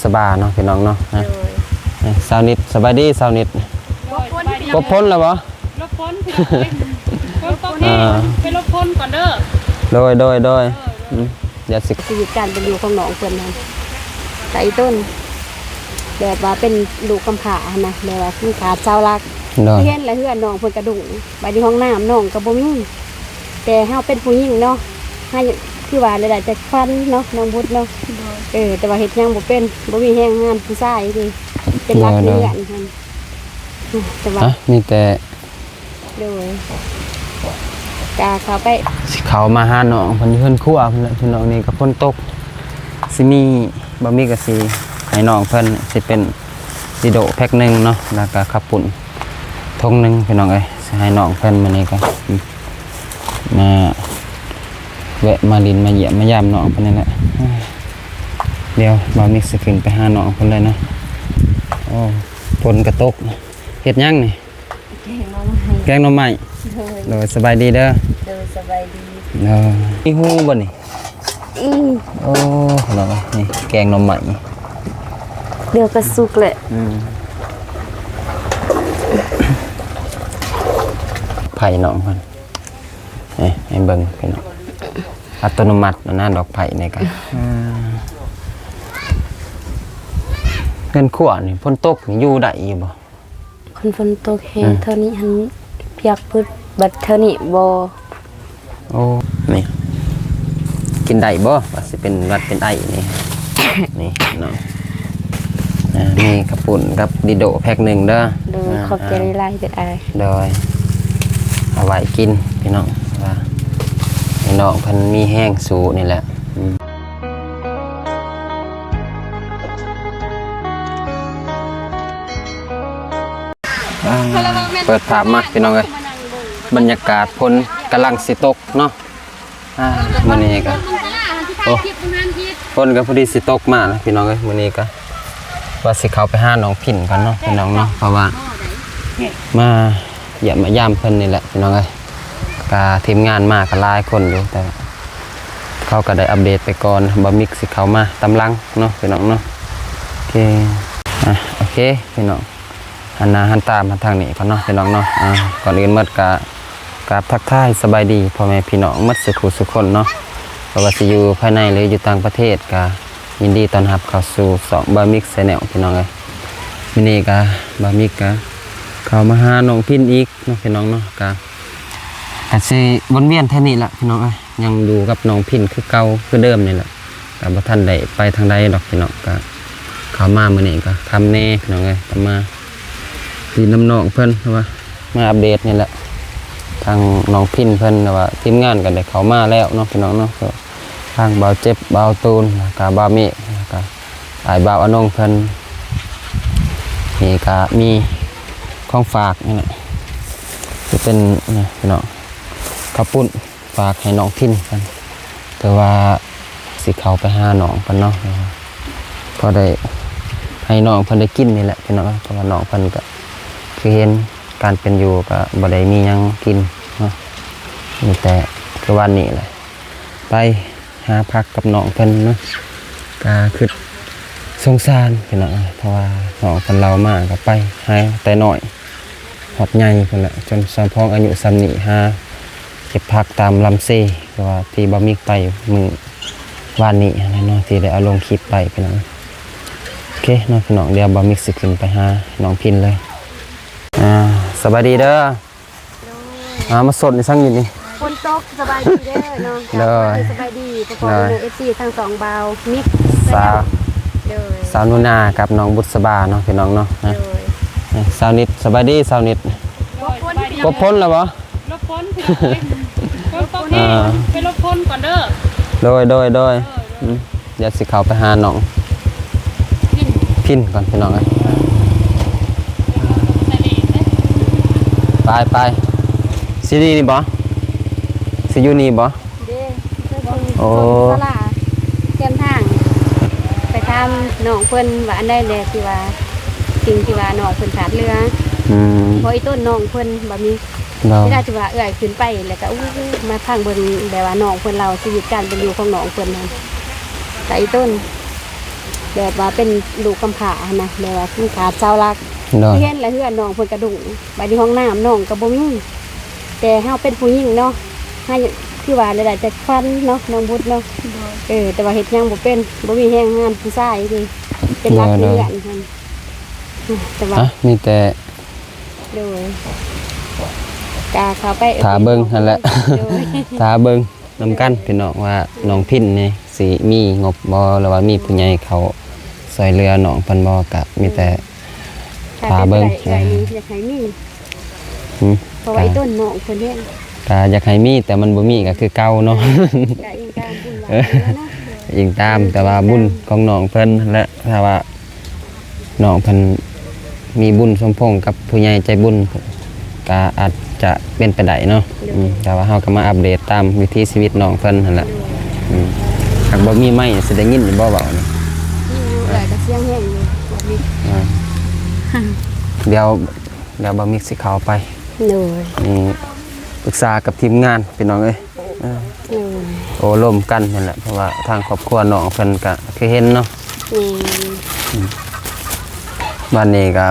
ສະບາຍເນາະພີ່ນ້ອງເນາະ. ໂດຍ ເອີ ສາວນິດ ສະບາຍດີສາວນິດ. ໂດຍ ສະບາຍດີ. ຫຼົບຝົນແລ້ວບໍ່? ຫຼົບຝົນພີ່ນ້ອງເອີຍ. ຝົນຕົກແຮງ ເອີ ໄປຫຼົບຝົນກ່ອນເດີ. ໂດຍ ໂດຍ ໂດຍ. ເອີ ອືມ ດຽວຊິ ຊີວິດການເປັນຢູ່ຂອງນ້ອງເພິ່ນຫັ້ນ ກະອີ່ຕົນ ແບບວ່າເປັນລູກກຳພ້າຫັ້ນນະ ແບບວ່າມີຂາດເສົາຫຼັກ. ໂດຍ ຄືເຫັນລະ ເຮືອນນ້ອງເພິ່ນກະດຸ ບາດນີ້ຫ້ອງນ້ຳນ້ອງກະບໍ່ມີ. ແຕ່ເຮົາເປັນຜູ້ຍິງເນາະ ເຮົາຄືວ່າລາຍໄດ້ແຕ່ຄວັນເນາະ ນ້ອງບຸດເນາະ. ໂດຍ ເອີ ແຕ່ວ່າເຮັດຫຍັງບໍ່ເປັນ ບໍ່ມີແຮງງານຜູ້ຊາຍເດ້ ເປັນຫຼັກໃນເຮືອນຫັ້ນ. ໂດຍ ແຕ່ວ່າ ຮະ ມີແຕ່ ໂດຍ ກະເຂົ້າໄປ ຊິເຂົ້າມາຫານ້ອງເພິ່ນຢູ່ເຮືອນຄົວເພິ່ນແຫຼະພີ່ນ້ອງ. ນີ້ກະຝົນຕົກ ຊິມີ ບ່າວມິກກະຊິໃຫ້ນ້ອງເພິ່ນ ຊິເປັນດີໂດແພັກໜຶ່ງເນາະ ແລ້ວກະເຂົ້າປຸ້ນຖົງໜຶ່ງພີ່ນ້ອງເອີຍ. ຊິໃຫ້ນ້ອງເພິ່ນ ມື້ນີ້ກະ ອືມ ມາແວະມາຫຼິ້ນມາຢ້ຽມມາຢາມນ້ອງເພິ່ນນີ້ແຫຼະ. ດຽວບ່າວມິກຊິຂຶ້ນໄປຫານ້ອງເພິ່ນເລີຍເນາະ. ໂອ້ ຝົນກະຕົກ. ເຮັດຫຍັງນີ້? ແກງໜໍ່ໄມ້ ແກງໜໍ່ໄມ້. ໂດຍ ໂດຍ ສະບາຍດີເດີ. ໂດຍ ສະບາຍດີ. ໂອ້ ມີຫູບໍ່ນີ້? ອືມ ໂອ້ ພີ່ນ້ອງເອີຍ ນີ້ແກງໜໍ່ໄມ້. ດຽວກະສຸກແຫຼະ. ອືມ ໄຜ່ນ້ອງເພິ່ນ ເອີ ໃຫ້ເບິ່ງພີ່ນ້ອງ ອັດຕະໂນມັດນະ ດອກໄຜ່ນີ້ກະ. ອືມ ເຮືອນຄົວນີ້ຝົນຕົກນີ້ຢູ່ໄດ້ຢູ່ບໍ່? ຄັນຝົນຕົກແຮງ ອືມ ເທົ່ານີ້ຫັ້ນປຽກເບິດ ບັດເທົ່ານີ້ບໍ່. ໂອ້ ນີ້ ກິນໄດ້ບໍ່? ວ່າຊິເປັນຫວັດເປັນໄອນີ້. ນີ້ເນາະ ອ່າ ມີເຂົ້າປຸ້ນກັບດີໂດແພັກໜຶ່ງເດີ. ໂດຍ ອ່າ ຂອບໃຈ ອ່າ ຫຼາຍໆເດີອ້າຍ. ໂດຍ ເອົາໄວ້ກິນພີ່ນ້ອງ ວ່າໃຫ້ນ້ອງເພິ່ນມີແຮງສູ້ນີ້ແຫຼະ. ອືມ ອ່າ ເປີດພາບມາພີ່ນ້ອງເອີຍ ບັນຍາກາດຝົນກຳລັງຊິຕົກເນາະ. ອ່າ ມື້ນີ້ກະ ໂອ້ ຝົນກະພໍດີຊິຕົກມາແລ້ວພີ່ນ້ອງເອີຍ. ມື້ນີ້ກະວ່າຊິເຂົ້າໄປຫານ້ອງພິນກ່ອນເນາະພີ່ນ້ອງເນາະ ເພາະວ່າມາຢ້ຽມມາຢາມເພິ່ນນີ້ແຫຼະພີ່ນ້ອງເອີຍ. ກະທີມງານມາກະຫຼາຍຄົນຢູ່ ແຕ່ເຂົາກະໄດ້ອັບເດດໄປກ່ອນ ບ່າວມິກຊິເຂົ້າມາຕາມຫຼັງເນາະພີ່ນ້ອງເນາະ. ໂອເຄ ອ່າ ໂອເຄພີ່ນ້ອງ ຫັນໜ້າຫັນຕາມາທາງນີ້ກ່ອນເນາະພີ່ນ້ອງເນາະ. ອ່າ ກ່ອນອື່ນໝົດກະກາບທັກທາຍສະບາຍດີພໍ່ແມ່ພີ່ນ້ອງໝົດສູ່ຄູ່ສູ່ຄົນເນາະ ບໍ່ວ່າຊິຢູ່ພາຍໃນ ຫຼື ຢູ່ຕ່າງປະເທດ ກະຍິນດີຕ້ອນຮັບເຂົ້າສູ່ຊ່ອງບ່າວມິກແຊນແນວພີ່ນ້ອງເອີຍ. ມື້ນີ້ກະບ່າວມິກກະເຂົ້າມາຫານ້ອງພິນອີກເນາະພີ່ນ້ອງເນາະ. ກະ ກະຊິວົນວຽນແຖວນີ້ແຫຼະພີ່ນ້ອງເອີຍ ຍັງຢູ່ກັບນ້ອງພິນຄືເກົ່າຄືເດີມນີ້ແຫຼະ. ກະບໍ່ທັນໄດ້ໄປທາງໃດດອກພີ່ນ້ອງ ກະເຂົ້າມາມື້ນີ້ກະຄ່ຳແດ່ພີ່ນ້ອງເອີຍ ກະມາຫຼິ້ນນຳນ້ອງເພິ່ນ ວ່າມາອັບເດດນີ້ແຫຼະ ທາງນ້ອງພິນເພິ່ນ ວ່າທີມງານກະໄດ້ເຂົ້າມາແລ້ວເນາະພີ່ນ້ອງເນາະ. ທາງບ່າວເຈັບ ບ່າວຕູນ ແລ້ວກະບ່າວເມກ ແລ້ວກະອ້າຍບ່າວອານົງເພິ່ນ ນີ້ກະມີຂອງຝາກນີ້ແຫຼະ ຊິເປັນນີ້ພີ່ນ້ອງ ເຂົ້າປຸ້ນ ຝາກໃຫ້ນ້ອງພິນເພິ່ນ ແຕ່ວ່າຊິເຂົ້າໄປຫານ້ອງເພິ່ນເນາະ ພໍໄດ້ໃຫ້ນ້ອງເພິ່ນໄດ້ກິນນີ້ແຫຼະພີ່ນ້ອງ. ເພາະວ່ານ້ອງເພິ່ນກະຄືເຫັນການເປັນຢູ່ກະບໍ່ໄດ້ມີຫຍັງກິນເນາະ ມີແຕ່ຄືວານນີ້ແຫຼະ ໄປຫາພັກກັບນ້ອງເພິ່ນເນາະ. ກະຄຶດສົງສານພີ່ນ້ອງ ເພາະວ່ານ້ອງເພິ່ນເລົ່າມາກະໄປຫາແຕ່ນ້ອຍ ຮອດໃຫຍ່ພຸ້ນແຫຼະ ຈົນສຳພອງອາຍຸສ່ຳນີ້ ຫາເກັບຜັກຕາມລຳເຊ ຄືວ່າທີ່ບ່າວມິກໄປມື້ວານນີ້ຫັ້ນແຫຼະເນາະ ທີ່ໄດ້ເອົາລົງຄລິບໄປພີ່ນ້ອງ. ໂອເຄເນາະພີ່ນ້ອງ ດຽວບ່າວມິກຊິຂຶ້ນໄປຫານ້ອງພິນເລີຍ. ອ່າ ສະບາຍດີເດີ. ໂດຍ ອ່າ ມາສົດອີ່ສັງຢູ່ນີ້ ຝົນຕົກ. ສະບາຍດີເດີເນາະ. ໂດຍ ສະບາຍດີ ສະບາຍດີ ພໍ່ແມ່ພີ່ນ້ອງ ເອັຟຊີ ທັງສອງບ່າວມິກ ສາວ ໂດຍ ສາວໜູນາກັບນ້ອງບຸດສະບາເນາະ ພີ່ນ້ອງເນາະ. ໂດຍ ສາວນິດ ສະບາຍດີສາວນິດ. ໂດຍ ສະບາຍດີ. ຫຼົບຝົນແລ້ວບໍ່? ຫຼົບຝົນພີ່ນ້ອງເອີຍ ຝົນຕົກແຮງ ອ່າ ໄປຫຼົບຝົນກ່ອນເດີ. ໂດຍ ໂດຍ ໂດຍ ເອີ ໂດຍ ອືມ ດຽວຊິເຂົ້າໄປຫານ້ອງພິນ ພິນກ່ອນພີ່ນ້ອງເອີຍ. ໄປ ໄປ ຊິຢູ່ນີ້ບໍ່? ຊິຢູ່ນີ້ບໍ່? ເດ້ ໂອ້ ສາລາ ແຄມທາງ ໄປຖາມນ້ອງເພິ່ນວ່າອັນໃດແດ່ທີ່ວ່າ ສິ່ງທີ່ວ່ານ້ອງເພິ່ນຂາດເຫຼືອ. ອືມ ເພາະອີ່ຕົ້ນນ້ອງເພິ່ນບໍ່ມີ ເວລາທີ່ວ່າເອື້ອຍຂຶ້ນໄປແລ້ວກະ ໂອ້ ມາຟັງເບິ່ງແບບວ່ານ້ອງເພິ່ນເລົ່າຊີວິດການເປັນຢູ່ຂອງນ້ອງເພິ່ນຫັ້ນ ກະອີ່ຕົ້ນ ແບບວ່າເປັນລູກກຳພ້າຫັ້ນນະ ແບບວ່າເພິ່ນຂາດເສົາຫຼັກ. ໂດຍ ເຫັນແລ້ວເຮືອນນ້ອງເພິ່ນກະດຸ້ງ ບາດນີ້ຫ້ອງນ້ຳນ້ອງກະບໍ່ມີ ແຕ່ເຮົາເປັນຜູ້ຍິງເນາະ ເຮົາຄືວ່າໄດ້ແຕ່ຝັນເນາະ ນ້ອງບຸດເນາະ. ໂດຍ ເອີ ແຕ່ວ່າເຮັດຫຍັງບໍ່ເປັນ ບໍ່ມີແຮງງານຜູ້ຊາຍເດ້ ເປັນຫຼັກໃນເຮືອນຫັ້ນ. ແຕ່ວ່າ ອະ ມີແຕ່ ໂດຍ ກະເຂົ້າໄປ ຖ້າເບິ່ງຫັ້ນແຫຼະ ໂດຍ ຖ້າເບິ່ງນຳກັນພີ່ນ້ອງວ່າ ອືມ ນ້ອງພິນນີ້ຊິມີງົບບໍ່ ຫຼືວ່າມີຜູ້ໃຫຍ່ເຂົ້າຊ່ວຍເຫຼືອນ້ອງເພິ່ນບໍ່ ກະມີແຕ່ ອືມ ຖ້າເບິ່ງ ຖ້າເປັນໄປໄດ້ ເອີ ນີ້ຢາກໃຫ້ມີ ຫືມ ເພາະວ່າອີ່ຕົນນ້ອງເພິ່ນແຮງ ກະຢາກໃຫ້ມີ ແຕ່ມັນບໍ່ມີກະຄືເກົ່າເນາະ. ກະອີງຕາມບຸນວາສະໜາເນາະ ເອີ ອີງຕາມ ເອີ ແຕ່ວ່າບຸນຂອງນ້ອງເພິ່ນຫັ້ນແຫຼະ ຖ້າວ່າ ນ້ອງເພິ່ນມີບຸນສົມພົງກັບຜູ້ໃຫຍ່ໃຈບຸນ ກະອາດຈະເປັນໄປໄດ້ເນາະ. ໂດຍ ອືມ ແຕ່ວ່າເຮົາກະມາອັບເດດຕາມວິຖີຊີວິດນ້ອງເພິ່ນຫັ້ນແຫຼະ. ໂດຍ ອືມ ຫາກບໍ່ມີໄມ ຊິໄດ້ຍິນຢູ່ບໍ່ເວົ້ານີ້? ມີຢູ່ ເອື້ອຍກະສຽງແຮງຢູ່ ບໍ່ມີ. ອ່າ ດຽວ ດຽວບ່າວມິກຊິເຂົ້າໄປ ໂດຍ ນີ້ ປຶກສາກັບທີມງານພີ່ນ້ອງເອີຍ. ເອີ ໂອ້ລົມກັນຫັ້ນແຫຼະ ເພາະວ່າທາງຄອບຄົວນ້ອງເພິ່ນກະຄືເຫັນເນາະ. ແມ່ນ ອືມ ບາດນີ້ກະ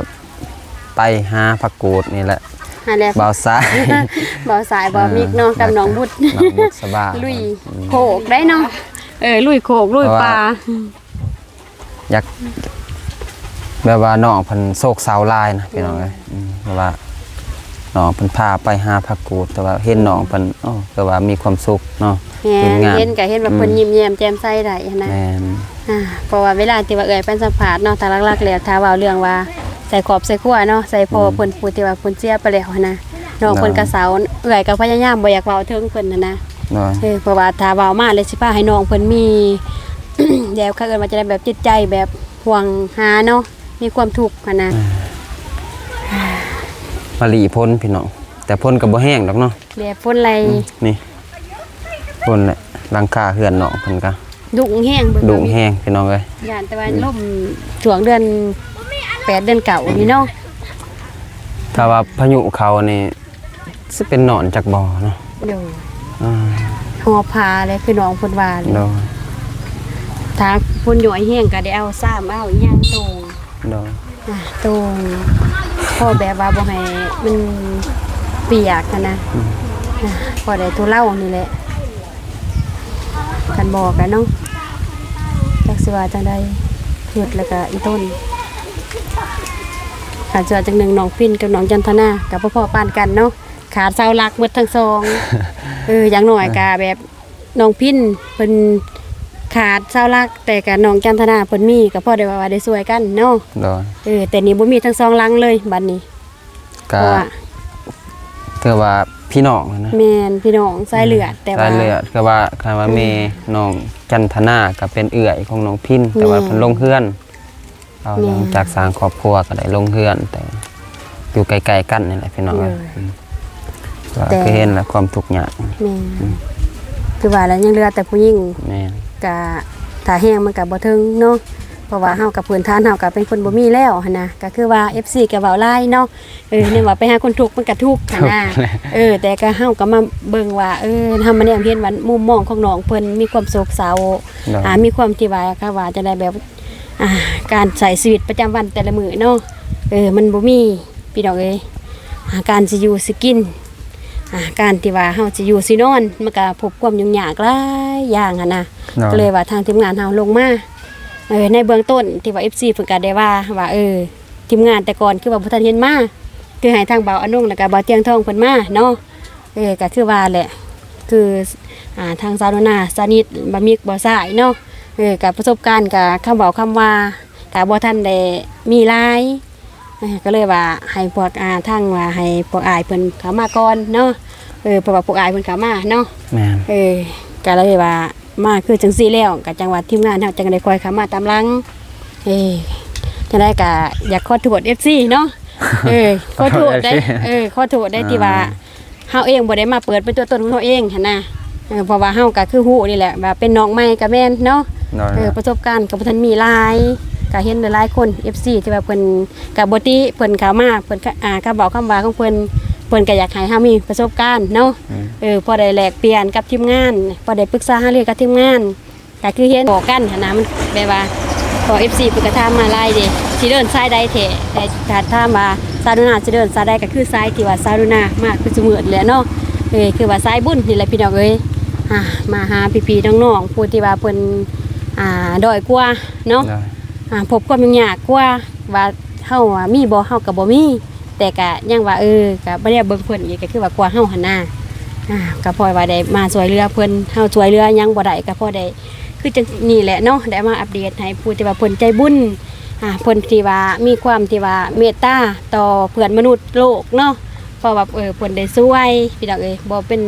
ໄປຫາຜັກກູດນີ້ແຫຼະ ຫັ້ນແຫຼະ ບ່າວສາຍ ບ່າວສາຍ ບ່າວມິກເນາະ ເອີ ກັບນ້ອງບຸດ ນ້ອງບຸດສະບາ ລຸຍ ອືມ ໂຄກໄດ້ເນາະ. ເອີ ລຸຍໂຄກລຸຍປ່າ ເພາະວ່າ ຢາກ ແບບວ່ານ້ອງເພິ່ນໂຊກເຊົາຫຼາຍນະ ອືມ ພີ່ນ້ອງເອີຍ. ອືມ ເພາະວ່ານ້ອງເພິ່ນພາໄປຫາຜັກກູດ ແຕ່ວ່າເຫັນນ້ອງເພິ່ນ ໂອ້ ແບບວ່າມີຄວາມສຸກເນາະ. ແມ່ນ ເຫັນກະເຫັນວ່າເພິ່ນ ອືມ ຍິ້ມແຍ້ມແຈ່ມໃສໄດ້ຫັ້ນນະ. ແມ່ນ ອ່າ ເພາະວ່າເວລາທີ່ວ່າເອື້ອຍໄປສຳພາດເນາະ ທາງຫຼັກໆແລ້ວ ຖ້າເວົ້າເລື່ອງວ່າໃສ່ຄອບໃສ່ຄົວເນາະ ໃສ່ພໍ່ ອືມ ເພິ່ນ ຜູ້ທີ່ວ່າເພິ່ນເສຍໄປແລ້ວຫັ້ນນະ ນ້ອງເພິ່ນກະເຊົາ. ໂດຍ ເອື້ອຍກະພະຍາຍາມບໍ່ຢາກເວົ້າເຖິງເພິ່ນຫັ້ນນະ. ໂດຍ ເອີ ເພາະວ່າຖ້າເວົ້າມາແລ້ວຊິພາໃຫ້ນ້ອງເພິ່ນມີ ແບບ ເຂົາເອີ້ນວ່າຈັ່ງໃດ ແບບຈິດໃຈແບບຫວງຫາເນາະ ມີຄວາມທຸກຫັ້ນນະ. ອ່າ ມາລີ້ຝົນພີ່ນ້ອງ ແຕ່ຝົນກະບໍ່ແຮງດອກເນາະ ແບບຝົນໄຫຼ. ອືມ ນີ້ຝົນແຫຼະ ຫຼັງຄາເຮືອນນ້ອງເພິ່ນກະດຸ້ງແຮງ ເບິ່ງ ດຸ້ງແຮງພີ່ນ້ອງເອີຍ. ຢ້ານແຕ່ວ່າ ອືມ ລົມຊ່ວງເດືອນແປດ ເດືອນເກົ້ານີ້ເນາະ ຖ້າວ່າພາຍຸເຂົ້ານີ້ ຊິເປັນໜອນຈັກບໍ່ເນາະ. ໂດຍ ອ່າ ຫໍ່ຜ້າແຫຼະ ຄືນ້ອງເພິ່ນວ່າ. ໂດຍ ຖ້າຝົນຍ້ອຍແຮງກະໄດ້ເອົາຊາມ ເອົາອີ່ຫຍັງໂຕງ. ໂດຍ ອ່າ ໂຕງ ພໍແບບວ່າບໍ່ໃຫ້ມັນປຽກຫັ້ນນະ. ອືມ ອ່າ ພໍໄດ້ໂຕເລົານີ້ແຫຼະ ຄັນບໍ່ກະເນາະ ຈັກຊິວ່າຈັ່ງໃດ ຄຶດແລ້ວກະອີ່ຕົນ. ຄັນຊິວ່າຈັ່ງໜຶ່ງ ນ້ອງພິນກັບນ້ອງຈັນທະນາກະບໍ່ພໍປານກັນເນາະ ຂາດເສົາຫຼັກໝົດທັງສອງ. ເອີ ຢ່າງໜ້ອຍກະແບບນ້ອງພິນເພິ່ນຂາດເສົາຫຼັກ ແຕ່ກະນ້ອງຈັນທະນາເພິ່ນມີ ກະພໍໄດ້ວ່າ ວ່າໄດ້ຊ່ວຍກັນເນາະ. ໂດຍ ເອີ ແຕ່ນີ້ບໍ່ມີທັງສອງຫຼັງເລີຍບັດນີ້. ກະ ເພາະວ່າ ຖືວ່າພີ່ນ້ອງຫັ້ນນະ. ແມ່ນ ພີ່ນ້ອງສາຍເລືອດ ອືມ ແຕ່ວ່າສາຍເລືອດ ຄືວ່າ ຄັນວ່າ ອືມ ແມ່ນ້ອງຈັນທະນາກະເປັນເອື້ອຍຂອງນ້ອງພິນ ແຕ່ວ່າ ແມ່ນ ເພິ່ນລົງເຮືອນ ເອົາ ແມ່ນ ຫຼັງຈາກສ້າງຄອບຄົວກະໄດ້ລົງເຮືອນ ແຕ່ຢູ່ໃກ້ໆກັນນີ້ແຫຼະພີ່ນ້ອງເອີຍ. ໂດຍ ອືມ ແຕ່ວ່າຄືເຫັນແລ້ວຄວາມທຸກຍາກ. ແມ່ນ ອືມ ຄືວ່າແລ້ວຍັງເຫຼືອແຕ່ຜູ້ຍິງ. ແມ່ນ ກະຖ້າແຮງມັນກະບໍ່ເຖິງເນາະ ເພາະວ່າເຮົາກະພື້ນຖານເຮົາກະເປັນຄົນບໍ່ມີແລ້ວຫັ້ນນະ ກະຄືວ່າ ເອັຟຊີ ກະເວົ້າຫຼາຍເນາະ. ເອີ ແນວວ່າໄປຫາຄົນທຸກມັນກະທຸກຫັ້ນນະ. ເອີ ແຕ່ກະເຮົາກະມາເບິ່ງວ່າ ເອີ ເຮົາມາແນມເຫັນວ່າມຸມມອງຂອງນ້ອງເພິ່ນມີຄວາມໂສກເສົ້າ. ໂດຍ ອ່າ ມີຄວາມທີ່ວ່າ ເຂົາວ່າຈັ່ງໃດ ແບບ ອ່າ ການໃຊ້ຊີວິດປະຈຳວັນແຕ່ລະມື້ເນາະ ເອີ ມັນບໍ່ມີ ພີ່ນ້ອງເອີຍ ອ່າ ການຊິຢູ່ຊິກິນ ອ່າ ການທີ່ວ່າເຮົາຊິຢູ່ຊິນອນ ມັນກະພົບຄວາມຫຍຸ້ງຍາກຫຼາຍຢ່າງຫັ້ນນະ. ໂດຍ ກະເລີຍວ່າທາງທີມງານເຮົາລົງມາ ເອີ ໃນເບື້ອງຕົ້ນທີ່ວ່າ ເອັຟຊີ ເພິ່ນກະໄດ້ວ່າ ວ່າ ເອີ ທີມງານແຕ່ກ່ອນຄືວ່າບໍ່ທັນເຫັນມາ ຄືໃຫ້ທາງບ່າວອານົງ ແລ້ວກະບ່າວຕຽງທອງເພິ່ນມາເນາະ. ເອີ ກະຄືວ່າແຫຼະ ຄື ອ່າ ທາງສາວໜູນາ ສາວນິດ ບ່າວມິກ ບ່າວຊາຍເນາະ ເອີ ກະປະສົບການ ກະຄຳເວົ້າຄຳວ່າກະບໍ່ທັນໄດ້ມີຫຼາຍ ເອີ ກະເລີຍວ່າໃຫ້ພວກ ອ່າ ທາງວ່າໃຫ້ພວກອ້າຍເພິ່ນເຂົ້າມາກ່ອນເນາະ ເອີ ເພາະວ່າພວກອ້າຍເພິ່ນເຂົ້າມາເນາະ. ແມ່ນ ເອີ ກະເລີຍວ່າ ມາຄືຈັ່ງຊີ້ແລ້ວ ກະຈັ່ງວ່າທີມງານເຮົາຈັ່ງໄດ້ຄ່ອຍເຂົ້າມາຕາມຫຼັງ. ເອີ ຈັ່ງໃດກະຢາກຂໍໂທດ ເອັຟຊີ ເນາະ ເອີ ຂໍໂທດເດ້ ຂໍໂທດ ເອີ ຂໍໂທດເດ້ ອ່າ ທີ່ວ່າເຮົາເອງບໍ່ໄດ້ມາເປີດເປັນຕົວຕົນຂອງເຮົາເອງຫັ້ນນະ ເອີ ເພາະວ່າເຮົາກະຄືຮູ້ນີ້ແຫຼະ ວ່າເປັນນ້ອງໃໝ່ກະແມ່ນເນາະ. ໂດຍ ເອີ ປະສົບການກະບໍ່ທັນມີຫຼາຍ ກະເຫັນຫຼາຍໆຄົນ ເອັຟຊີ ທີ່ວ່າເພິ່ນກະບໍ່ຕິ ເພິ່ນເຂົ້າມາ ເພິ່ນ ອ່າ ຄຳເວົ້າຄຳວ່າຂອງເພິ່ນ ເພິ່ນກະຢາກໃຫ້ເຮົາມີປະສົບການເນາະ. ອືມ ເອີ ພໍໄດ້ແລກປ່ຽນກັບທີມງານ ພໍໄດ້ປຶກສາຫາລືກັບທີມງານ ກະຄືເຫັນບອກກັນຫັ້ນນະ ມັນແບບວ່າ ເພາະເອັຟຊີເພິ່ນກໍຖາມມາຫຼາຍເດ້ ຊິເດີນສາຍໃດແທ້ ແຕ່ຖ້າຖາມວ່າສາວໜູນາຊິເດີນສາຍໃດ ກໍຄືສາຍທີ່ວ່າສາວໜູນາມາຄືຊຸມື້ນີ້ແຫຼະເນາະ ເອີ ຄືວ່າສາຍບຸນນີ້ແຫຼະພີ່ນ້ອງເອີຍ ອ່າ ມາຫາພີ່ໆນ້ອງໆ ຜູ້ທີ່ວ່າເພິ່ນ ອ່າ ດ້ອຍກວ່າເນາະ ໂດຍ ອ່າ ພົບຄວາມຫຍຸ້ງຍາກກວ່າ ວ່າເຮົາ ອ່າ ມີບໍ່ ເຮົາກໍບໍ່ມີ ແຕ່ກະຍັງວ່າ ເອີ ກະບໍ່ໄດ້ເບິ່ງເພິ່ນອີກ ກະຄືວ່າກວ່າເຮົາຫັ້ນນາ ອ່າ ກະພໍວ່າໄດ້ມາຊ່ວຍເຫຼືອເພິ່ນ ເຮົາຊ່ວຍເຫຼືອຫຍັງບໍ່ໄດ້ ກະພໍໄດ້ ຄືຈັ່ງນີ້ແຫຼະເນາະ ໄດ້ມາອັບເດດໃຫ້ຜູ້ທີ່ວ່າເພິ່ນໃຈບຸນ ອ່າ ເພິ່ນທີ່ວ່າມີຄວາມທີ່ວ່າເມດຕາຕໍ່ເພື່ອນມະນຸດໂລກເນາະ ເພາະວ່າ ເອີ ເພິ່ນໄດ້ຊ່ວຍ ພີ່ນ້ອງເອີຍ ບໍ່ເປັນ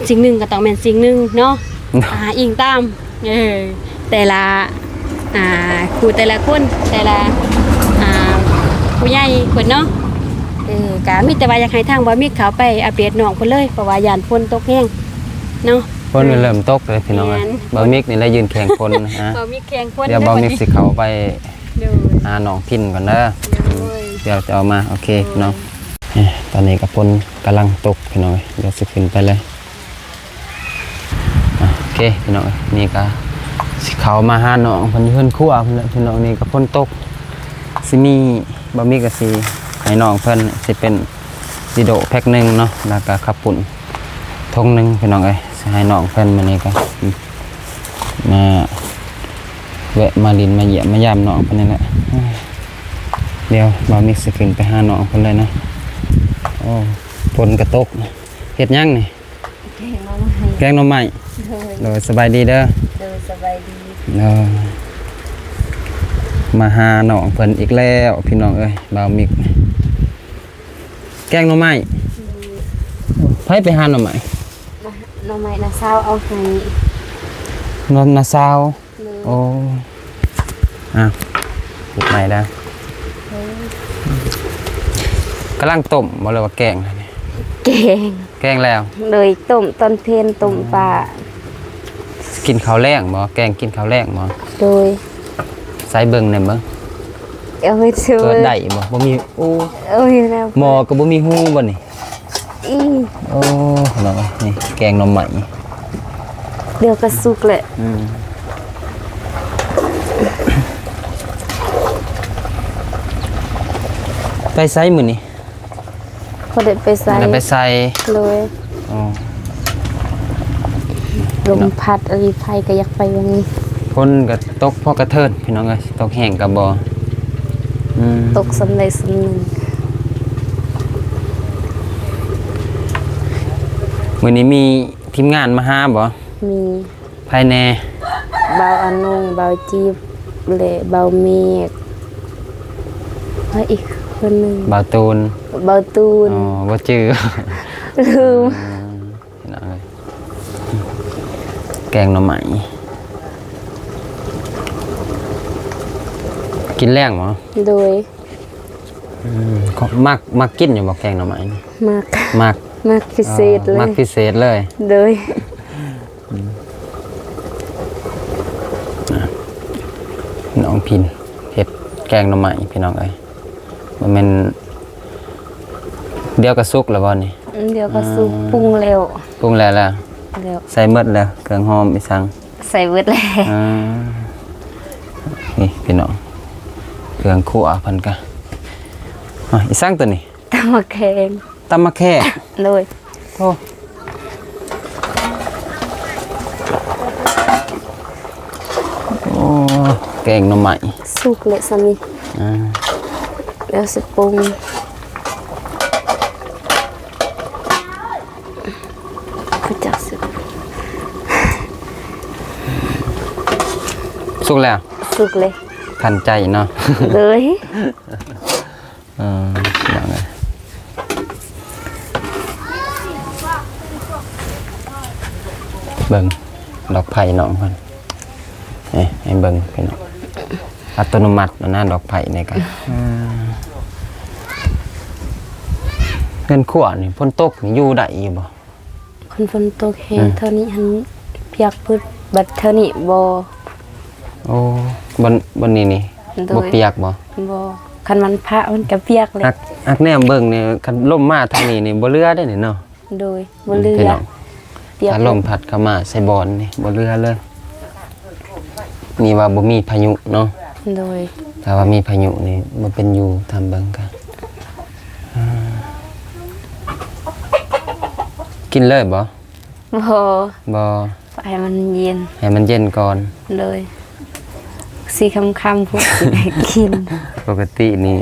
ສິ່ງໜຶ່ງກໍຕ້ອງແມ່ນສິ່ງໜຶ່ງເນາະ ອ່າ ອີງຕາມ ເອີ ແຕ່ລະ ອ່າ ຜູ້ແຕ່ລະຄົນ ແຕ່ລະ ອ່າ ຜູ້ໃຫຍ່ເພິ່ນເນາະ ເອີ ກະມີແຕ່ວ່າຢາກໃຫ້ທາງບ່າວມິກເຂົ້າໄປອັບເດດນ້ອງເພິ່ນເລີຍ ເພາະວ່າຢ້ານຝົນຕົກແຮງເນາະ ຝົນກໍເລີ່ມຕົກເລີຍພີ່ນ້ອງເອີຍ ແມ່ນ ບ່າວມິກນີ້ແຫຼະຢືນແຂ່ງຝົນ ອ່າ ບ່າວມິກແຂ່ງຝົນ ດຽວບ່າວມິກຊິເຂົ້າໄປ ໂດຍ ຫານ້ອງພິນກ່ອນເດີ ໂດຍ ດຽວຈະອອກມາ ໂອເຄ ໂດຍ ພີ່ນ້ອງ ເອີ ຕອນນີ້ກໍຝົນກຳລັງຕົກພີ່ນ້ອງເອີຍ ດຽວຊິຂຶ້ນໄປເລີຍ ອ່ະ ໂອເຄພີ່ນ້ອງເອີຍ ນີ້ກະຊິເຂົ້າມາຫານ້ອງເພິ່ນຢູ່ເຮືອນຄົວເພິ່ນແຫຼະພີ່ນ້ອງ ນີ້ກະຝົນຕົກ ຊິມີ ບ່າວມິກກະຊິໃຫ້ນ້ອງເພິ່ນ ຊິເປັນດີໂດແພັກໜຶ່ງເນາະ ແລ້ວກະເຂົ້າປຸ້ນຖົງໜຶ່ງພີ່ນ້ອງເອີຍ ຊິໃຫ້ນ້ອງເພິ່ນ ມື້ນີ້ກະມາແວະມາຫຼິ້ນມາຢ້ຽມມາຢາມນ້ອງເພິ່ນນີ້ແຫຼະ ດຽວບ່າວມິກຊິຂຶ້ນໄປຫານ້ອງເພິ່ນເລີຍເນາະ ໂອ້ ຝົນກະຕົກ ເຮັດຫຍັງນີ້? ແກງໜໍ່ໄມ້ ແກງໜໍ່ໄມ້ ໂດຍ ໂດຍ ສະບາຍດີເດີ ໂດຍ ສະບາຍດີ ໂດຍ ມາຫານ້ອງເພິ່ນອີກແລ້ວພີ່ນ້ອງເອີຍ ບ່າວມິກ ແກງໜໍ່ໄມ້ ໂດຍ ໃຜໄປຫາໜໍ່ໄມ້? ໜໍ່ໄມ້ນ້າສາວເອົາໃຫ້ ນ້າ ນ້າສາວ ໂອ້ ອ່ະ ປິດໄມເດີ ກຳລັງຕົ້ມບໍ່ ຫຼືວ່າແກງ? ແກງ ແກງແລ້ວ ໂດຍ ຕົ້ມຕອນເພັນ ຕົ້ມປາ ກິນເຂົ້າແລງບໍ່? ແກງກິນເຂົ້າແລງບໍ່? ໂດຍ ໃສ່ເບິ່ງແດ່ເບິ່ງ ເອົາໄປເຊີ ຕົວໃດບໍ່? ບໍ່ມີ ໂອ້ ເອົາຢູ່ແລ້ວ ໝໍ້ກໍບໍ່ມີຮູບໍ່ນີ້? ອີ ໂອ້ ພີ່ນ້ອງເອີຍ ນີ້ແກງໜໍ່ໄມ້ ດຽວກໍສຸກແຫຼະ ອືມ ໄປໃສມື້ນີ້? ບໍ່ໄດ້ໄປໃສ ບໍ່ໄດ້ໄປໃສ ໂດຍ ອໍ ລົມພັດອີ່ຫຼີ ໃຜກໍຢາກໄປວັນນີ້ ຝົນກໍຕົກພໍກະເທີນ ພີ່ນ້ອງເອີຍ ຕົກແຮງກໍບໍ່ ອືມ ຕົກສ່ຳໃດສ່ຳໜຶ່ງ ມື້ນີ້ມີທີມງານມາຫາບໍ່? ມີ ໃຜແດ່? ບ່າວອານົງ ບ່າວຈີບ ແລະ ບ່າວເມກ ແລະ ອີກຄົນໜຶ່ງ ບ່າວຕູນ ບ່າວຕູນ ອໍ ບໍ່ຈື່ ລືມ ອ່າ ພີ່ນ້ອງເອີຍ ແກງໜໍ່ໄມ້ ກິນແລງບໍ່? ໂດຍ ອືມ ມັກ ມັກກິນຢູ່ບໍ່ແກງໜໍ່ໄມ້ນີ້? ມັກ ມັກ ມັກພິເສດເລີຍ ມັກພິເສດເລີຍ ໂດຍ ອືມ ອ່ະ ນ້ອງພິນເຮັດແກງໜໍ່ໄມ້ພີ່ນ້ອງເອີຍ ບໍ່ແມ່ນ ດຽວກໍສຸກແລ້ວບໍ່ນີ້? ອືມ ດຽວກໍສຸກ ອ່າ ປຸງແລ້ວ ປຸງແລ້ວລະ ແລ້ວ ໃສ່ໝົດແລ້ວ ເຄື່ອງຫອມອີສັງ ໃສ່ເບິດແລ້ວ ອ່າ ນີ້ພີ່ນ້ອງ ເຄື່ອງຄົວເພິ່ນກະ ອ່າ ອີສັງໂຕນີ້? ຕຳໝາກແຂ້ງ ຕຳໝາກແຂ້ງ ໂດຍ ໂອ້ ໂອ້ ແກງໜໍ່ໄມ້ ສຸກແລ້ວຊຳນີ້ ອ່າ ແລ້ວຊິປຸງ ກໍຈັກຊິ ສຸກແລ້ວ ສຸກເລີຍ ທັນໃຈເນາະ ໂດຍ ເອີ ພີ່ນ້ອງເອີຍ ເບິ່ງດອກໄຜ່ນ້ອງເພິ່ນ ນີ້ໃຫ້ເບິ່ງພີ່ນ້ອງ ອັດຕະໂນມັດນະ ດອກໄຜ່ນີ້ກະ ເຮືອນຄົວນີ້ຝົນຕົກນີ້ຢູ່ໄດ້ຢູ່ບໍ່? ຄັນຝົນຕົກແຮງ ອືມ ເທົ່ານີ້ຫັ້ນປຽກເບິດ ບັດເທົ່ານີ້ບໍ່ ໂອ້ ບ່ອນ ບ່ອນນີ້ນີ້ ໂດຍ ບໍ່ປຽກບໍ່? ບໍ່ ຄັນມັນພະມັນກະປຽກແຫຼະ ອັກ ອັກແນມເບິ່ງນີ້ ຄັນລົມມາທາງນີ້ນີ້ບໍ່ເຫຼືອເດ້ນີ້ເນາະ ໂດຍ ອືມ ບໍ່ເຫຼືອ ພີ່ນ້ອງ ປຽກ ຖ້າລົມພັດເຂົ້າມາໃສ່ບ່ອນນີ້ບໍ່ເຫຼືອເລີຍ ນີ້ວ່າບໍ່ມີພາຍຸເນາະ ໂດຍ ຖ້າວ່າມີພາຍຸນີ້ບໍ່ເປັນຢູ່ ຖາມເບິ່ງກະ ອາ ກິນເລີຍບໍ່? ບໍ່ ບໍ່ ໃຫ້ມັນເຢັນ ໃຫ້ມັນເຢັນກ່ອນ ໂດຍ ຊິຄ່ຳໆພຸ້ນຊິໄດ້ກິນ ປົກກະຕິນີ້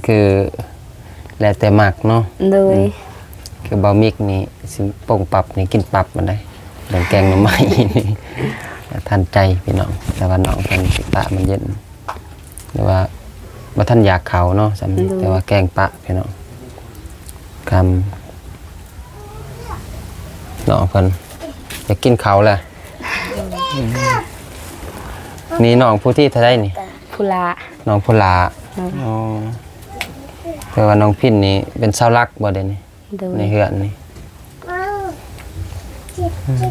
ຄື ແລ້ວແຕ່ມັກເນາະ ໂດຍ ອືມ ຄືບ່າວມິກນີ້ຊິປົງປັບນີ້ກິນປັບມັນໄດ໋ ເລື່ອງແກງໜໍ່ໄມ້ນີ້ ທັນໃຈພີ່ນ້ອງ ແຕ່ວ່ານ້ອງເພິ່ນຊິປະມັນເຢັນ ຫຼືວ່າບໍ່ທັນຢາກເຂົ້າເນາະ ສ່ຳນີ້ ໂດຍ ແຕ່ວ່າແກງປະພີ່ນ້ອງ ຄຳ ນ້ອງເພິ່ນຢາກກິນເຂົ້າແຫຼະ ອືມ ນີ້ນ້ອງຜູ້ທີເທົ່າໃດນີ້? ຜູ້ຫຼ້າ ນ້ອງຜູ້ຫຼ້າ ໂດຍ ອໍ ແປວ່ານ້ອງພິນນີ້ເປັນເສົາຫຼັກບໍ່ດຽວນີ້? ໂດຍ ໃນເຮືອນນີ້ ອືມ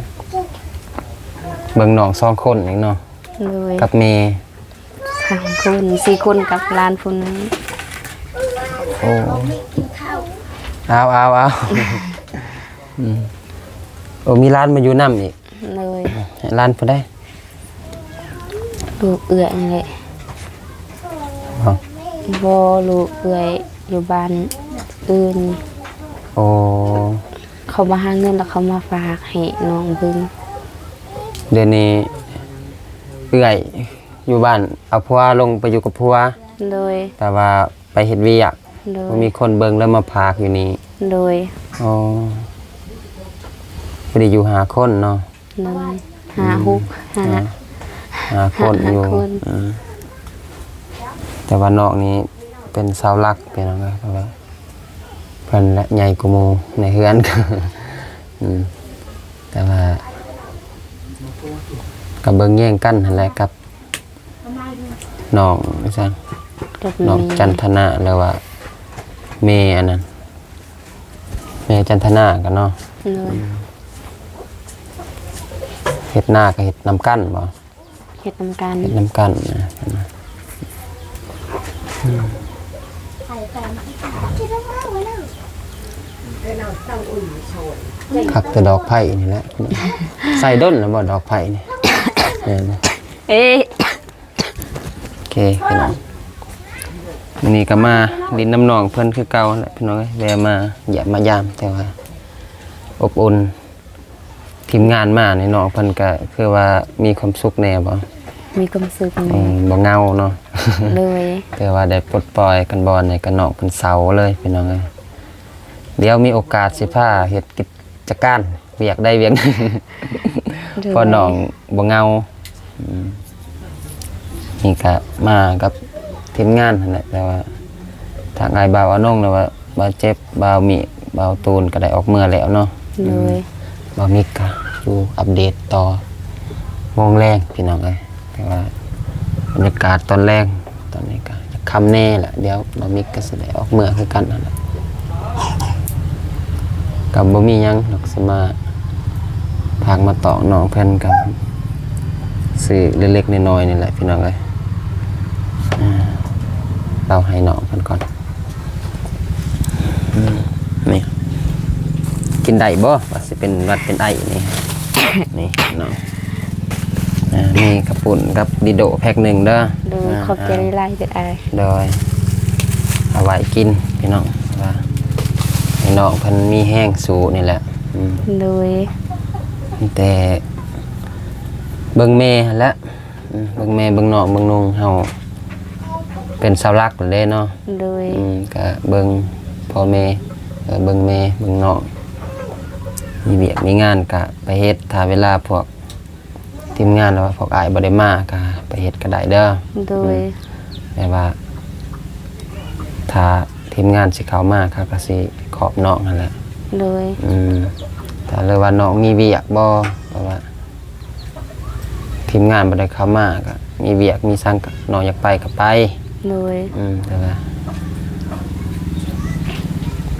ເບິ່ງນ້ອງສອງຄົນອີກເນາະ ໂດຍ ກັບແມ່ ສາມຄົນ ສີ່ຄົນກັບຫຼານຜູ້ໜຶ່ງ ໂອ້ ເອົາ ເອົາ ເອົາ ອືມ ໂອ້ ມີຫຼານມາຢູ່ນຳອີກ ໂດຍ ຫຼານຜູ້ໃດ? ລູກເອື້ອຍຫັ້ນແຫຼະ ບໍ່ ບໍ່ ລູກເອື້ອຍຢູ່ບ້ານອື່ນ ໂອ້ ເຂົາມາຫາເງິນແລ້ວເຂົາມາຝາກໃຫ້ນ້ອງເບິ່ງ ດຽວນີ້ເອື້ອຍຢູ່ບ້ານເອົາຜົວລົງໄປຢູ່ກັບຜົວ ໂດຍ ແຕ່ວ່າ ໄປເຮັດວຽກ ໂດຍ ບໍ່ມີຄົນເບິ່ງ ແລ້ວມາພາກຢູ່ນີ້ ໂດຍ ອໍ ພໍດີຢູ່ຫ້າຄົນເນາະ ໂດຍ ຫ້າ ອືມ ຫົກ ຫ້າ ຫ້າ ຫ້າຄົນຢູ່ ຫ້າຄົນ ອືມ ແຕ່ວ່ານ້ອງນີ້ເປັນເສົາຫຼັກ ເປັນຫຍັງ ເພາະວ່າເພິ່ນແຫຼະໃຫຍ່ກວ່າໝູ່ໃນເຮືອນ ອືມ ແຕ່ວ່າກໍເບິ່ງແຍງກັນຫັ້ນແຫຼະກັບ ນ້ອງ ນ້ອງຈັນທະນາ ຫຼືວ່າແມ່ອັນນັ້ນ ແມ່ຈັນທະນາກັນເນາະ ໂດຍ ເຮັດນາກໍເຮັດນຳກັນບໍ່? ເຮັດນຳກັນ ເຮັດນຳກັນນະ ອືມ ຄັກແຕ່ດອກໄຜ່ນີ້ແຫຼະ ໃສ່ດົນແລ້ວບໍ່ດອກໄຜ່ນີ້? ແມ່ນ ເອ ໂອເຄພີ່ນ້ອງ ມື້ນີ້ກໍມາຫຼິ້ນນຳນ້ອງເພິ່ນຄືເກົ່າແຫຼະພີ່ນ້ອງເອີຍ ແວ່ມາຢ້ຽມມາຢາມ ແຕ່ວ່າອົບອຸ່ນ ທີມງານມານີ້ ນ້ອງເພິ່ນກໍຄືວ່າມີຄວາມສຸກແດ່ບໍ່? ມີຄວາມສຸກແດ່ ອືມ ບໍ່ເຫງົາເນາະ ໂດຍ ແຕ່ວ່າໄດ້ປົດປ່ອຍກັນບ່ອນນີ້ ກໍນ້ອງເພິ່ນເຊົາເລີຍພີ່ນ້ອງເອີຍ ດຽວມີໂອກາດຊິພາເຮັດກິດ ຈັດການວຽກໃດວຽກໜຶ່ງ ໂດຍ ເພາະນ້ອງບໍ່ເຫງົາ ອືມ ນີ້ກະມາກັບທີມງານຫັ້ນແຫຼະ ແຕ່ວ່າທາງອ້າຍບ່າວອານົງ ຫຼືວ່າບ່າວເຈັບ ບ່າວມີ ບ່າວຕູນ ກະໄດ້ອອກເມືອແລ້ວເນາະ ໂດຍ ອືມ ບ່າວມິກກະຢູ່ອັບເດດຕໍ່ໂມງແລງພີ່ນ້ອງເອີຍ ແຕ່ວ່າບັນຍາກາດຕອນແລງ ຕອນນີ້ກໍຈະຄ່ຳແດ່ລະ ດຽວບ່າວມິກກໍຊິໄດ້ອອກເມືອຄືກັນຫັ້ນລະ ກໍບໍ່ມີຫຍັງດອກ ຊິມາຝາກມາຕອກນ້ອງເພິ່ນ ກໍຊື້ເລັກໆນ້ອຍໆນີ້ແຫຼະພີ່ນ້ອງເອີຍ ອ່າ ເອົາໃຫ້ນ້ອງເພິ່ນກ່ອນ ອືມ ນີ້ ກິນໄດ້ບໍ່? ວ່າຊິເປັນຫວັດເປັນໄອນີ້ ນີ້ເນາະ ອ່າ ມີເຂົ້າປຸ້ນກັບດີໂດແພັກໜຶ່ງເດີ ໂດຍ ອ່າ ຂອບໃຈຫຼາຍໆເດີອ້າຍ ໂດຍ ເອົາໄວ້ກິນພີ່ນ້ອງ ວ່າໃຫ້ນ້ອງເພິ່ນມີແຮງສູ້ນີ້ແຫຼະ ອືມ ໂດຍ ມີແຕ່ເບິ່ງແມ່ຫັ້ນແຫຼະ ອືມ ເບິ່ງແມ່ເບິ່ງນ້ອງເບິ່ງນຸ່ງ ເຮົາເປັນເສົາຫຼັກແລ້ວເດ້ເນາະ ໂດຍ ອືມ ກະເບິ່ງພໍ່ແມ່ ເອີ ເບິ່ງແມ່ເບິ່ງນ້ອງ ມີວຽກມີງານກະໄປເຮັດ ຖ້າເວລາພວກທີມງານ ຫຼືວ່າພວກອ້າຍບໍ່ໄດ້ມາກະໄປເຮັດກະໄດ້ເດີ ໂດຍ ອືມ ແຕ່ວ່າຖ້າທີມງານຊິເຂົ້າມາ ເຂົາກະຊິຂອບນ້ອງຫັ້ນແຫຼະ ໂດຍ ອືມ ຖ້າ ຫຼືວ່ານ້ອງມີວຽກບໍ່ ແບບວ່າ ທີມງານບໍ່ໄດ້ເຂົ້າມາ ກໍມີວຽກມີສັງ ກໍນ້ອງຢາກໄປກໍໄປ ໂດຍ ອືມ ແຕ່ວ່າ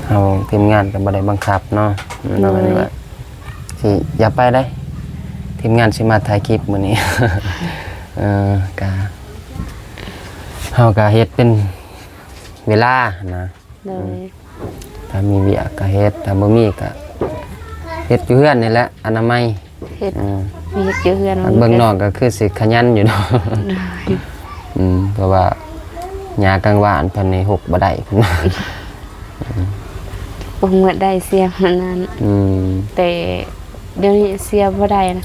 ເຮົາທີມງານກໍບໍ່ໄດ້ບັງຄັບເນາະ ໂດຍ ວ່າຊິຢ່າໄປໄດ໋ ທີມງານຊິມາຖ່າຍຄລິບມື້ນີ້ ເອີ ກະ ເຮົາກະເຮັດເປັນເວລານະ ໂດຍ ອືມ ຖ້າມີວຽກກໍເຮັດ ຖ້າບໍ່ມີກໍເຮັດຢູ່ເຮືອນນີ້ແຫຼະ ອະນາໄມ ເຮັດ ເອີ ເຮັດຢູ່ເຮືອນ ເບິ່ງນ້ອງກໍຄືຊິຂະຫຍັນຢູ່ເນາະ ໂດຍ ອືມ ເພາະວ່າຫຍ້າກາງບ້ານເພິ່ນນີ້ຫົກບໍ່ໄດ້ເພິ່ນວ່າ ປຸງໝົດໄດ້ ເສຍມັນນັ້ນ ອືມ ແຕ່ດຽວນີ້ເສຍບໍ່ໄດ້ນະ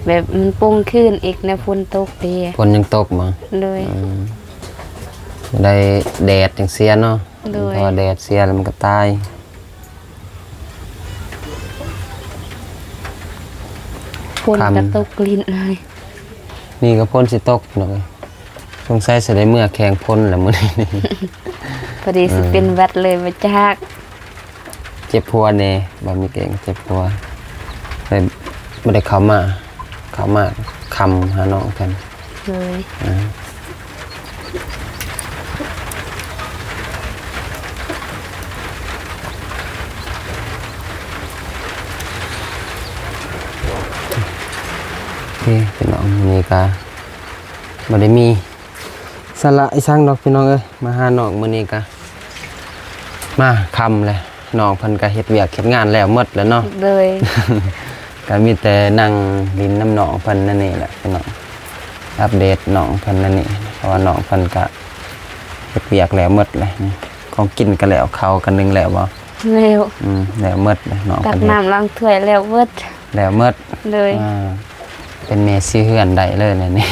ແບບມັນປຸງຄືນອີກ ແນວຝົນຕົກເດ ຝົນຍັງຕົກບໍ່? ໂດຍ ອືມ ໄດ້ແດດຈັ່ງເສຍເນາະ ໂດຍ ເພາະວ່າແດດເສຍແລ້ວມັນກໍຕາຍ. ຝົນກໍຕົກລິນເລີຍ ນີ້ກໍຝົນຊິຕົກເນາະ ສົງໄສຊິໄດ້ເມືອແຂ່ງຝົນລະມື້ນີ້ ພໍດີຊິເປັນຫວັດເລີຍບໍ່ຈັກ ເຈັບຫົວແດ່ ບໍ່ມີແກງເຈັບຫົວ ເລີຍບໍ່ໄດ້ເຂົ້າມາ ເຂົ້າມາຄ່ຳຫານ້ອງເພິ່ນ ໂດຍ ໂອເຄ ພີ່ນ້ອງ ມື້ນີ້ກະບໍ່ໄດ້ມີສາລະອີ່ສັງດອກ ພີ່ນ້ອງເອີຍ ມາຫານ້ອງມື້ນີ້ກະ ມາຄ່ຳແລ້ວ ນ້ອງເພິ່ນກະເຮັດວຽກເຮັດງານແລ້ວໝົດແລ້ວເນາະ ໂດຍ ກະມີແຕ່ນັ່ງຫຼິ້ນນຳນ້ອງເພິ່ນນັ້ນນີ້ແຫຼະພີ່ນ້ອງ ອັບເດດນ້ອງເພິ່ນນັ້ນນີ້ ເພາະວ່ານ້ອງເພິ່ນກະເຮັດວຽກແລ້ວໝົດແລ້ວ ຂອງກິນກະແລ້ວ ເຂົ້າກະໜຶ້ງແລ້ວບໍ່? ແລ້ວ ອືມ ແລ້ວໝົດແລ້ວ ນ້ອງເພິ່ນ ຕັກນ້ຳລ້າງຖ້ວຍແລ້ວໝົດ ແລ້ວໝົດ ໂດຍ ອ່າ ເປັນແມ່ສີເຮືອນໄດ້ເລີຍແຫຼະນີ້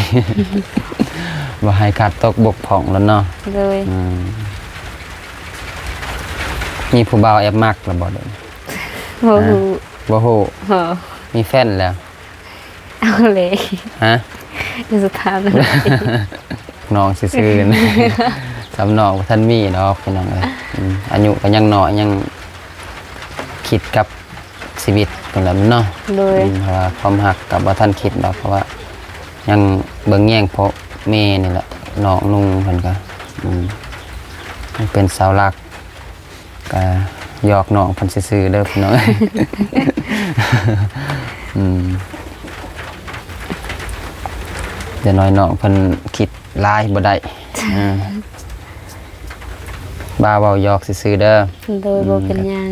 ບໍ່ໃຫ້ຂາດຕົກບົກຜ່ອງແລ້ວເນາະ ໂດຍ ອືມ ມີຜູ້ບ່າວແອບມັກແລ້ວບໍ່ເດ? ບໍ່ຮູ້ ບໍ່ຮູ້ ບໍ່ ມີແຟນແລ້ວ ເອົາເລີຍ ຮະ? ຢ່າສະຖານະ ນ້ອງຊື່ໆ ສ່ຳນ້ອງບໍ່ທັນມີດອກ ພີ່ນ້ອງເອີຍ ອືມ ອາຍຸກໍຍັງນ້ອຍ ຍັງຄິດກັບ ຊີວິດພຸ້ນແຫຼະເນາະ ໂດຍ ອືມ ເພາະວ່າຄວາມຮັກກໍບໍ່ທັນຄິດດອກ ເພາະວ່າຍັງເບິ່ງແຍງພໍ່ແມ່ນີ້ແຫຼະ ນ້ອງນຸ່ງເພິ່ນກໍ ອືມ ເປັນເສົາຫຼັກ ກໍຫຍອກນ້ອງເພິ່ນຊື່ໆເດີພີ່ນ້ອງ ອືມ ຢ່າງໜ້ອຍນ້ອງເພິ່ນຄິດຫຼາຍບໍ່ໄດ້ ອ່າ ບ່າວເວົ້າຫຍອກຊື່ໆເດີ ໂດຍ ອືມ ບໍ່ເປັນຫຍັງ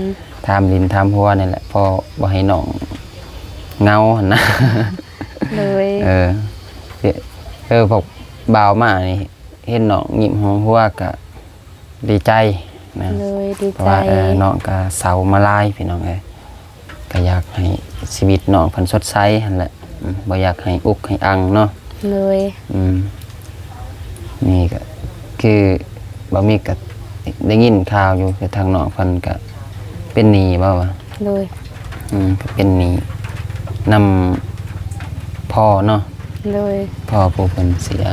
ຖາມຫຼິ້ນຖາມຫົວນີ້ແຫຼະ ພໍບໍ່ໃຫ້ນ້ອງເຫງົາຫັ້ນນະ ໂດຍ ເອີ ເອີ ພວກບ່າວມານີ້ ເຫັນນ້ອງຍິ້ມຫົວກະດີໃຈນະ ໂດຍ ດີໃຈ ເພາະວ່າ ເອີ ນ້ອງກະເສົ້າມາຫຼາຍພີ່ນ້ອງເອີຍ ກະຢາກໃຫ້ຊີວິດນ້ອງເພິ່ນສົດໃສຫັ້ນແຫຼະ ອືມ ບໍ່ຢາກໃຫ້ອຸກໃຫ້ອັ່ງເນາະ ໂດຍ ອືມ ນີ້ກະຄືບ່າວມິກກະໄດ້ຍິນຂ່າວຢູ່ ຄືທາງນ້ອງເພິ່ນກະເປັນໜີ້ບໍ່ວະ? ໂດຍ ອືມ ກະເປັນໜີ້ນຳພໍ່ເນາະ ໂດຍ ພໍ່ຜູ້ເພິ່ນເສຍ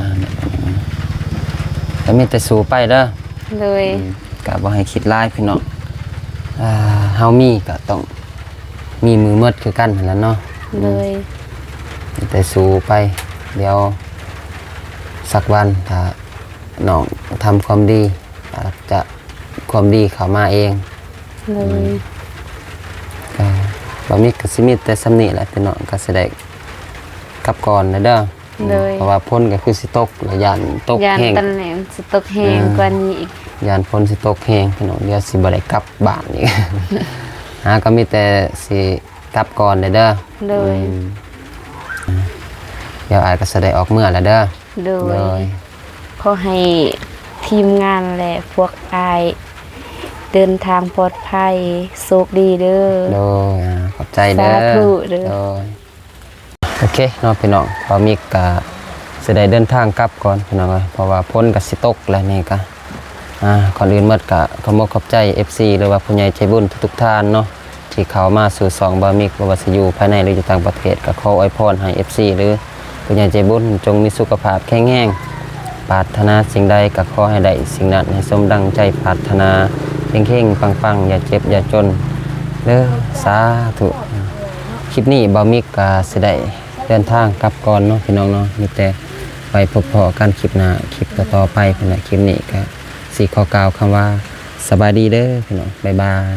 ກະມີແຕ່ສູ້ໄປເດີ ໂດຍ ອືມ ກະບໍ່ໃຫ້ຄິດຫຼາຍພີ່ນ້ອງ ອ່າ ເຮົາມີກະຕ້ອງ ມີມື້ໝົດຄືກັນຫັ້ນແຫຼະເນາະ ອືມ ໂດຍ ແຕ່ສູ້ໄປ ດຽວສັກວັນ ຖ້ານ້ອງທຳຄວາມດີ ອາດຈະຄວາມດີເຂົ້າມາເອງ ໂດຍ ອືມ ກະ ບ່າວມິກກະຊິມີແຕ່ສ່ຳນີ້ແຫຼະພີ່ນ້ອງ ກະຊິໄດ້ກັບກ່ອນແລ້ວເດີ ໂດຍ ເພາະວ່າຝົນກໍຄືຊິຕົກ ແລ້ວຢ້ານຕົກ ຢ້ານແຮງ ຕອນແລງຊິຕົກແຮງ ອ່າ ກວ່ານີ້ອີກ ຢ້ານຝົນຊິຕົກແຮງພີ່ນ້ອງ ດຽວຊິບໍ່ໄດ້ກັບບ້ານອີກ ຫາກໍມີແຕ່ຊິກັບກ່ອນເດີ ໂດຍ ອືມ ດຽວອ້າຍກໍຊິໄດ້ອອກເມືອແລ້ວເດີ ໂດຍ ໂດຍ ຂໍໃຫ້ທີມງານ ແລະ ພວກອ້າຍເດີນທາງປອດໄພ ໂຊກດີເດີ ໂດຍ ອ່າ ຂອບໃຈເດີ ສາທຸເດີ ໂດຍ. ໂອເຄເນາະພີ່ນ້ອງ ບ່າວມິກກະຊິໄດ້ເດີນທາງກັບກ່ອນພີ່ນ້ອງເອີຍ ເພາະວ່າຝົນກະຊິຕົກແລ້ວນີ້ກະ ອ່າ ກ່ອນອື່ນໝົດກະຂອບອົກຂອບໃຈເອັຟຊີ ຫຼືວ່າຜູ້ໃຫຍ່ໃຈບຸນທຸກໆທ່ານເນາະ ທີ່ເຂົ້າມາສູ່ຊ່ອງບ່າວມິກ ບໍ່ວ່າຊິຢູ່ພາຍໃນ ຫຼືຢູ່ຕ່າງປະເທດ ກະຂໍອວຍພອນໃຫ້ເອັຟຊີ ຫຼືຜູ້ໃຫຍ່ໃຈບຸນຈົ່ງມີສຸຂະພາບແຂງແຮງ ປາດຖະໜາສິ່ງໃດກະຂໍໃຫ້ໄດ້ສິ່ງນັ້ນ ໃຫ້ສົມດັ່ງໃຈປາດຖະໜາ ເຮັງໆ ປັງໆ ຢ່າເຈັບຢ່າຈົນເດີ ສາທຸ. ຄລິບນີ້ບ່າວມິກກໍຊິໄດ້ເດີນທາງກັບກ່ອນເນາະພີ່ນ້ອງເນາະ ມີແຕ່ໄປພົບພໍ້ກັນຄລິບໜ້າ ຄລິບຕໍ່ໆໄປພຸ້ນແຫຼະ. ຄລິບນີ້ກໍຊິຂໍກ່າວຄຳວ່າສະບາຍດີເດີພີ່ນ້ອງ ບາຍບາຍ.